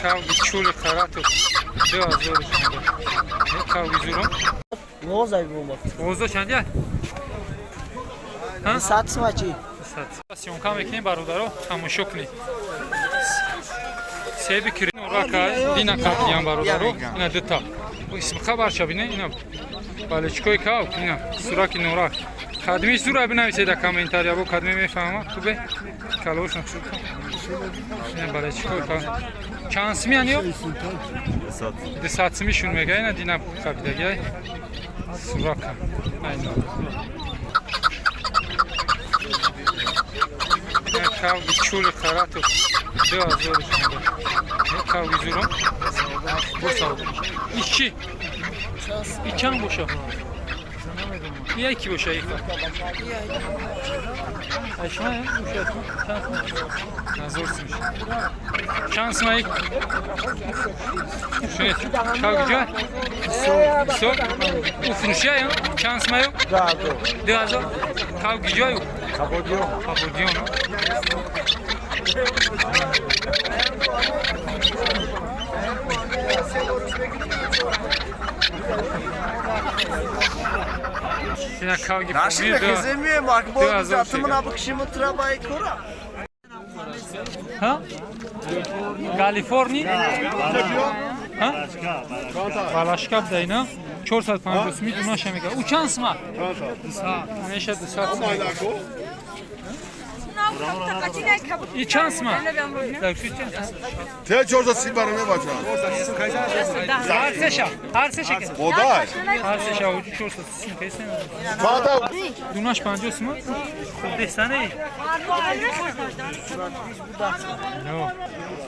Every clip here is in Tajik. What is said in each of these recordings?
Кавги чули қарату 2000 мега. Кавги зурум. Возай бомба. Возо чандя? Ҳа? 100 сумачи. Съёмка мекунем, бародаро, тамошо кунед. Себи кирорака дина кабдиян, бародаро, ина дута. Исм хабарша бине, ина балечкои кав, ина сураки норак. Кадми сура бинависед дар комментария, бо кадми мефаҳма, хубе? Калош нақшуд. Ина балечкои кав. Чанд сими ан ё? 200 сими шун мега, ина дина кабидагиай. Сурака. Айна. Кавги чули қарату 2000 мега. Кавги зурум. Босав. Ичи. Ичан боша. Яки боша иха. Айшма боша. Чанд назор симиш. Чанд сма ик? Шунет. Кавги ҷа? Со. У фурӯшия чанд сма ё? 2000. Кавги ҷою? Кабодион. Кабодион. Ина кавги Наши помир ду. хеземие макбол 2000 затымына бикшиму трабай кора. Ҳа? Калифорни? Ҳа? Балашка буда ина 450 сум дунаша мега. У чанд сма? Ҳамеша 200 сум. И чанд сма? Так, шу чанд сма? Те 430 бароме бача. Ҳар сеша, ҳар сеша ке. Бодай. Ҳар сеша уҷу 430 кесен. Фата Дунаш 50 сум? Хуб дестане. Но.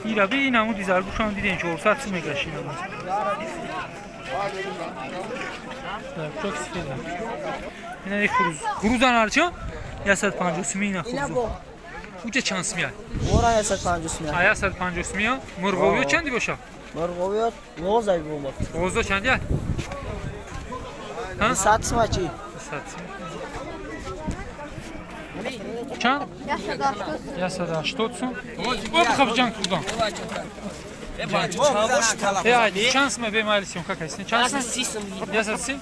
Ира би ин амуди заргушам диден 400 сум мегашин. Заргушак сифеда. Ина як хуруз. Хурузан арча? 150 сум ина хуруз. Уҷа чанд сум я? Ора 150 сум. А 150 сум я? Мурғовиё чанди боша? Мурғовиё возай бомба. Ғозо чанди я? Ҳа? 100 сумачи. 100 сум. Чанд? 180 сум. Об хаб ҷанг хурдан. Э, чанд сум бе майли съёмка кайсин? Чанд сум? 130.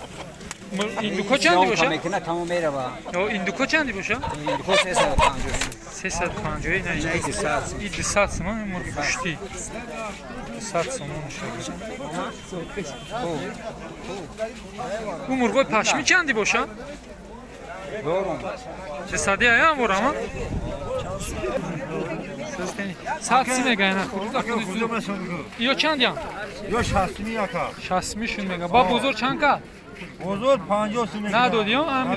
Индуко чанди боша? Мекуна тамом мерава. Ё индуко чанди боша? Индуко 350. 350 ина Ин 200 сум. И 200 сум мурғи гӯштӣ. 200 сум мешавад. У мурғои пашмӣ чанди боша? Дорум. 300 аям ворама? Сад си мега ина хуруза Ё чандиам? Ё 60 яка. 60 мишун мега. Ба бозор чанд ка? Бозор 50 сум. Надодиё? Ами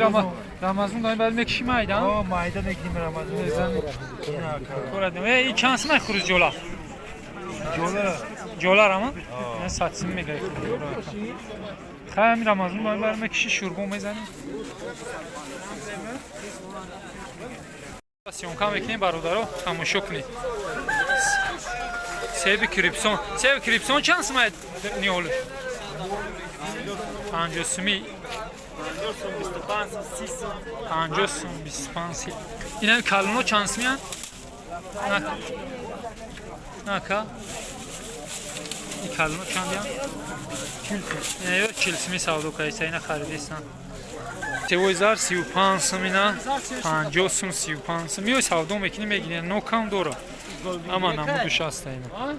Рамазон дай баъд мекиши майдан. О, майда мекунем Рамазон. Мезани. Ина Кора дем. Э, и чанд сум хуруз ҷола? Ҷола. Ҷола рама? Ина 100 сум мега. Хай ами Рамазон дай баъд мекиши шурбо мезанем. Съёмка мекунем, бародаро, тамошо кунед. Себи крипсон. Себи крипсон чанд сум ниҳолиш? 50 суми. 50 сум, 25 си. Ина калоно чанд сумиян? На. Нака. И калоно чандиян? 40 сум. Ина ё 40 суми савдо кайса, ина харидисан. Севои зар 35 сум ина, 50 сум, 35 сум. Ё савдо мекунӣ мегирӣ, нокам дора. Ама намуду шаста ина.